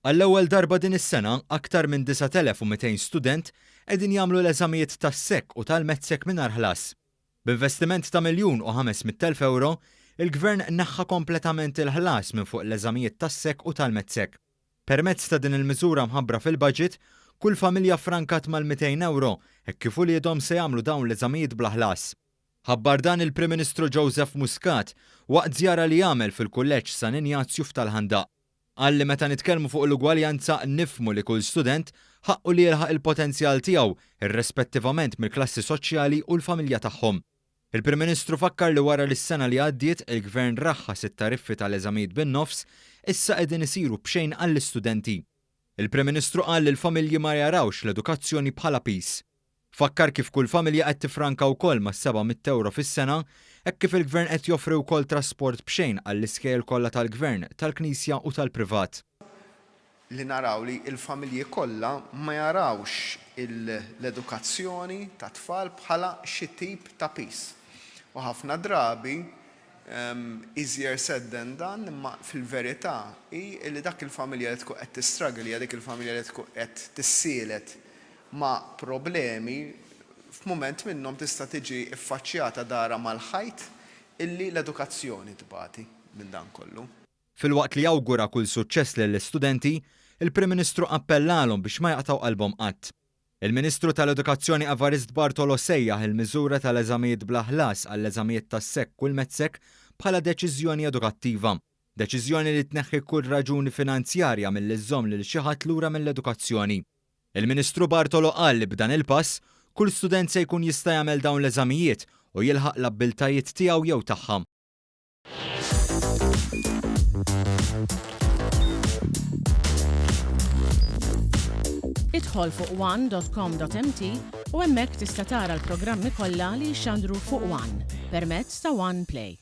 Għall-ewwel darba din is-sena, aktar minn 9,200 student qegħdin jagħmlu l-eżamijiet tas-SEC u tal-MATSEC mingħajr ħlas. B'investiment ta' 1,500,000 ewro, il-Gvern neħħa kompletament il-ħlas minn fuq l-eżamijiet tas-SEC u tal-MATSEC. Permezz ta' din il-miżura mħabbra fil-Budget, kull familja ffrankat mal-200 ewro hekk kif uliedhom se jagħmlu dawn l-eżamijiet bla ħlas. Ħabbar dan il-Prim Ministru Joseph Muscat waqt żjara li għamel fil-Kulleġġ San Injazju f'Tal-Ħandaq. Qal li meta nitkellmu fuq l-ugwaljanza nifhmu li kull student ħaqqu li jilħaq il-potenzjal tiegħu irrespettivament mill-klassi soċjali u l-familja tagħhom. Il-Prim Ministru fakkar li wara li s-sena li għaddiet il-Gvern raħħas it-tariffi tal-eżamijiet bin-nofs, issa qegħdin isiru b'xejn għall-istudenti. Il-Prim Ministru qal li l-familji ma jarawx l-edukazzjoni bħala piż. Fakkar kif kull familja qed tiffranka wkoll mas-seba' mitt ewro fis-sena hekk kif il-Gvern qed joffri wkoll trasport b'xejn għall-iskejjel kollha tal-Gvern, tal-Knisja u tal-privat. Li naraw li l-familji kollha ma jarawx l-edukazzjoni tat-tfal bħala xi tip ta' piż. U ħafna drabi, easier said than done, imma fil-verità hi li dak il-familja li tkun qed tistruggle hija dik il-familja li tkun qed tissielet ma' problemi, f'mument minnhom tista' tiġi ffaċċjata darha mal-ħajt illi l-edukazzjoni tbati minn dan kollu. Filwaqt li awgura kull suċċess lill-istudenti, il-Prim Ministru appellalhom biex ma jaqtgħu qalbhom qatt. Il-Ministru tal-Edukazzjoni Evarist Bartolo sejjaħ il-miżura tal-eżamijiet bla ħlas għall-eżamijiet tas-SEC u l-MATSEC bħala deċiżjoni edukattiva. Deċiżjoni li tneħħi kull raġuni finanzjarja milli żżomm lil xi ħadd lura mill-edukazzjoni. Il-Ministru Bartolo qal li b'dan il-pass, kull student se jkun jista' jagħmel dawn l-eżamijiet u jilħaq l-abbiltajiet tiegħu jew tagħha. Idħol fuq one.com.mt u hemmhekk tista' tara l-programmi kollha li jixxandru fuq One permezz ta' One Play.